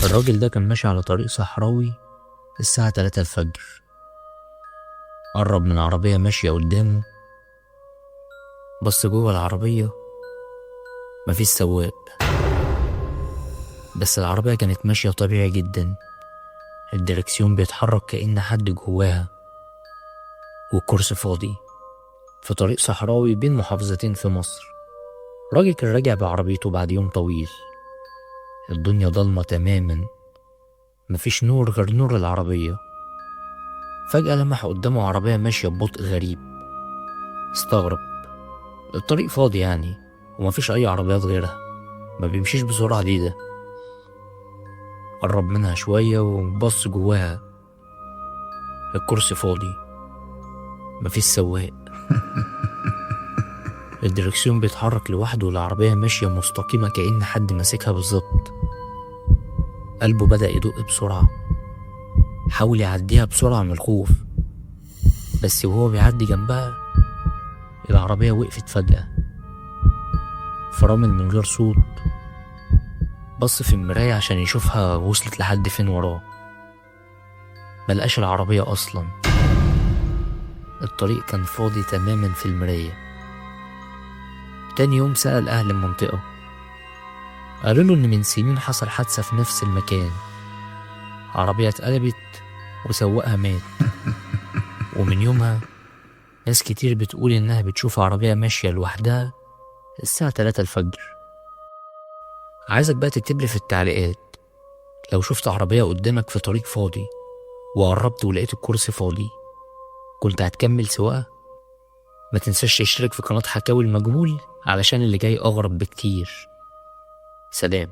الراجل ده كان ماشي على طريق صحراوي الساعة 3 الفجر. قرب من عربية ماشية قدامه، بص جوه العربية مفيش سواق، بس العربية كانت ماشية طبيعي جدا. الدركسيون بيتحرك كأن حد جواها، والكرسي فاضي. في طريق صحراوي بين محافظتين في مصر، راجل كان راجع بعربيته بعد يوم طويل. الدنيا ضلمة تماما، مفيش نور غير نور العربية. فجأة لمح قدامه عربية ماشية ببطء غريب. استغرب، الطريق فاضي يعني ومفيش أي عربيات غيرها، ما بيمشيش بسرعة ليه ده؟ قرب منها شوية وبص جواها، الكرسي فاضي، مفيش سواق. الدركسيون بيتحرك لوحده والعربية ماشية مستقيمة كأن حد ماسكها بالظبط. قلبه بدأ يدق بسرعة، حاول يعديها بسرعة من الخوف، بس وهو بيعدي جنبها العربية وقفت فجأة. فرامل من غير صوت. بص في المراية عشان يشوفها وصلت لحد فين وراه، ملقاش العربية أصلا. الطريق كان فاضي تماما في المراية. تاني يوم سأل أهل المنطقة، قالوا له إن من سنين حصل حادثة في نفس المكان، عربية اتقلبت وسواقها مات. ومن يومها ناس كتير بتقول إنها بتشوف عربية ماشية لوحدها الساعة 3 الفجر. عايزك بقى تكتب لي في التعليقات لو شفت عربية قدامك في طريق فاضي وقربت ولقيت الكرسي فاضي، كنت هتكمل سواقة؟ ما تنساش تشترك في قناة حكاوي المجهول علشان اللي جاي أغرب بكتير. سلام.